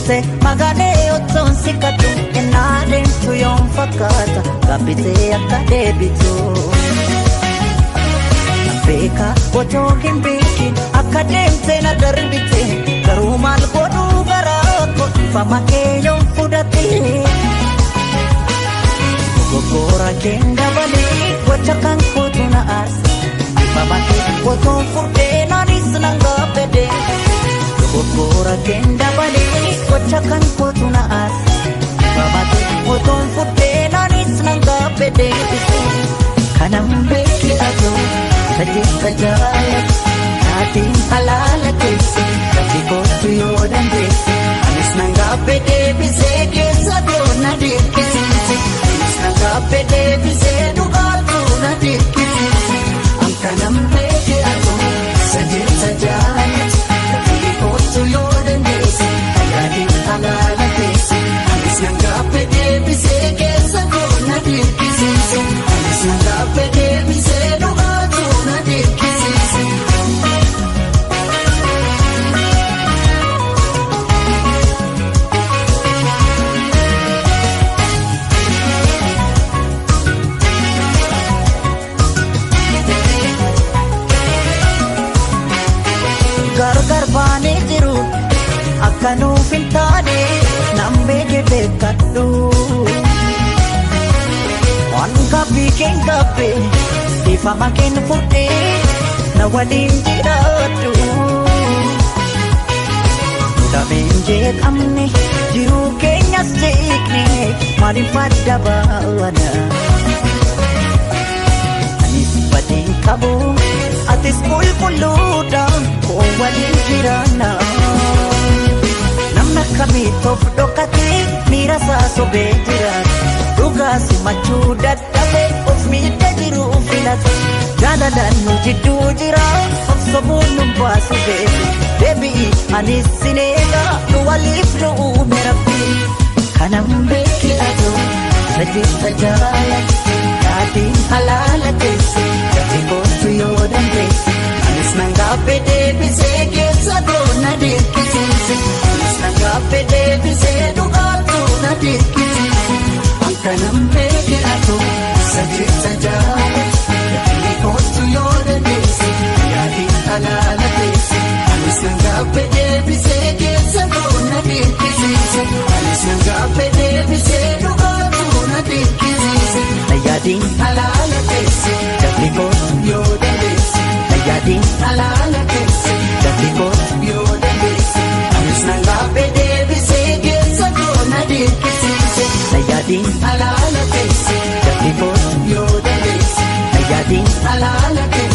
Deebite magaalee otoon si kadhu ennaa deemtu yoom fakkaata gaabbitee akka deebitu. Beeka otoo hin beekin akka deemte na darbite, garuu maal godhuu garaa koo dhiifama kee yoom fudhate. Dogoggora keen dabalee gocha kan kootu na aarse, dhiifama kee otoon fudhee naanis nan gaabbede. Dogoggora keen dabalee gocha kan kootu na aarse, dhiifama kee otoon fudhee naanis nan gaabbede. Kanan beeki atoo sajeessa jaalatu taateen halaala teesse, gadi kootu yoo dandeesse. Anis nan gaabbe deebisee keessa koo na dirqisiise. Anis nan gaabbe deebisee dhugaatu na dirqisiise. An kanan beeki atoo sajeessa jaalatu gadi kootu yoo dandeesse, taateen halaala teesse. Anis nan gaabbe deebisee keessa koo na dirqisiise. Anis nan gaabbe deebisee dhugaatu na dirqisiise. Gargar baanee jiru akka nuuf hin taane nan beeke beekadhu. Waan gaaffii keen gaabbe dhiifama keen fudhee na waliin jiraadhu. Dameen jeeqamne jiruu keenyas jeeqne maaliif adda baana? Anis badeen qabu, atis qulqulluudha, koo waliin jiraanna. Namni akkamitti of dhokatee miira isaa sobee jiraata? Dhugaa simachuu dadhabee of miidha jiruu filata. Jaalalaan nu jidduu jira, of sobuun nu baasu beeku. Deebi'i, anis sin eega, nu waliif nu uume Rabbi. Kanan beeki atoo sajeessa jaalatu taateen halaala teesse, gadi kootu yoo dandeesse. Anis nan gaabbe deebisee keessa koo na dirqisiise. Anis nan gaabbe deebisee dhugaatu na dirqisiise. An kanan beeki atoo sajeessa jaalatu gadi kootu yoo dandeesse, taateen halaala teesse. Anis nan gaabbe deebisee keessa koo na dirqisiise. Anis nan gaabbe deebisee dhugaatu na dirqisiise. Nayyaadiin halaala teesse gadi kootu yoo dandeesse. Nayyaadiin halaala teesse gadi kootu yoo dandeesse. Anis nan gaabbe deebisee keessa koo na dirqisiise. Nayyaadiin halaala teesse gadi kootu yoo dandeesse. Nayyaadiin halaala teesse.